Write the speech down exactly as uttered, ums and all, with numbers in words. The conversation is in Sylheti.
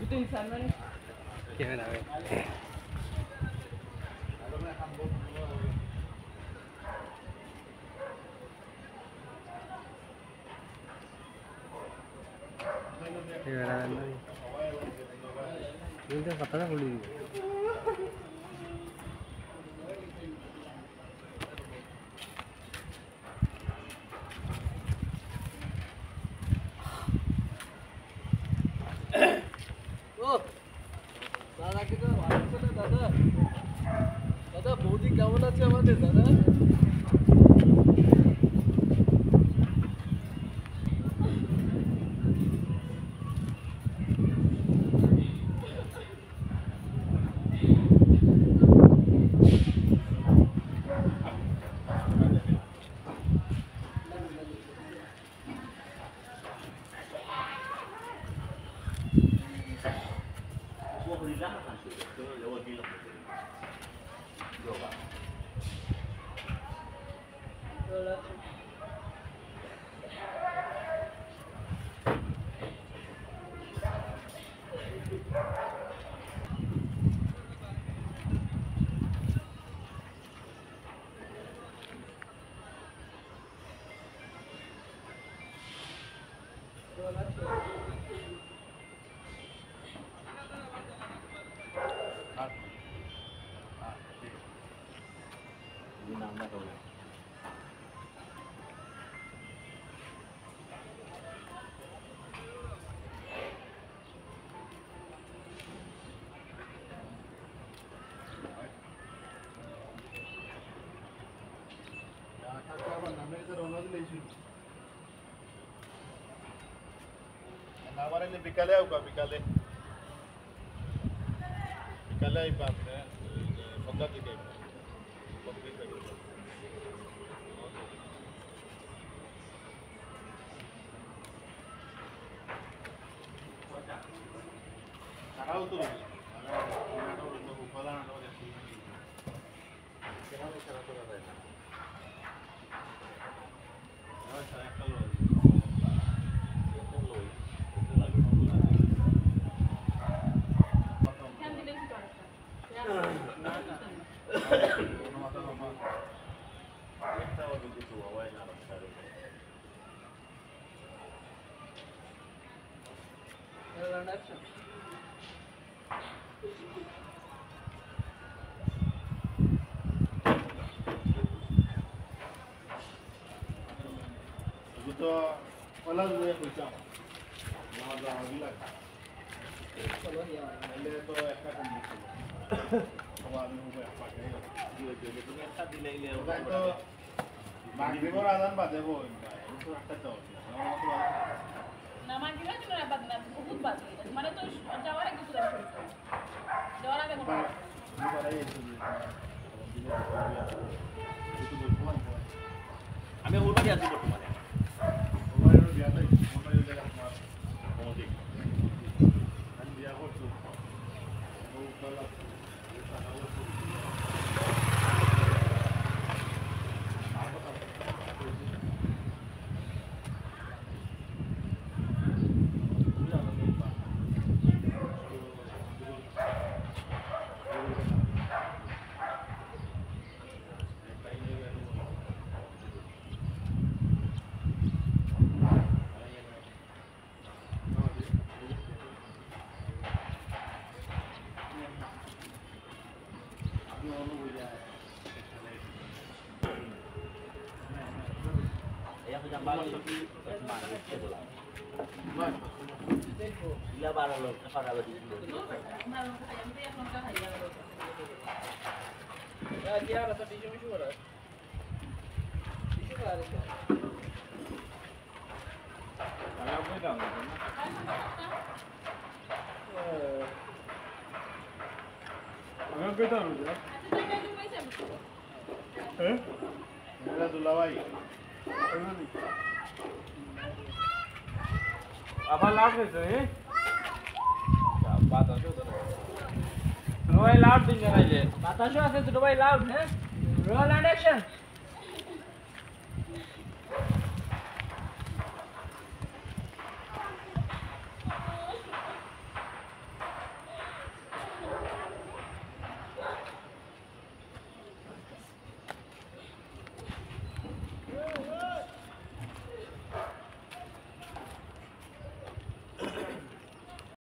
Cameraman. Cameraman. Ini kan katanya beli. ও, দাদা, কি দাদা, ভালো আছো না, দাদা? দাদা, বৌদি কেমন আছে আমাদের, দাদা? না পারলে বিকালে আউকা, বিকালে। বিকালে আইবা আপনে, সন্ধ্যার দিকে আইবা। তারাও তো রইল। তারা নাটক রইল, গোপালা নাটক আছে। তো ওলা লইয়া কইতাম। আমার যা অগিলা। নাইলে তো একটা কম দিছিল। বাবা, আমি হবে একটা খাই। কি হয়েছে? তুমি একটা দিলে, ওটাই তো। মাগরিবর আজান বাজে বই, এটা তো একটা চল। না, মাগরিব তো না, বাজে না, বহুত বাজে। মানে তো যাওয়ার আগে পুরো শেষ। যাওয়ার আগে কোনো আমি ওর বাড়ি আছি বর্তমানে। আবার লাউড হয়েছে, হ্যাঁ? বাতাসও তো নাই। ছোট ভাই লাউড দিন জানাইলে। বাতাসও আছে, ছোট ভাই লাউড, হ্যাঁ? Roll and action।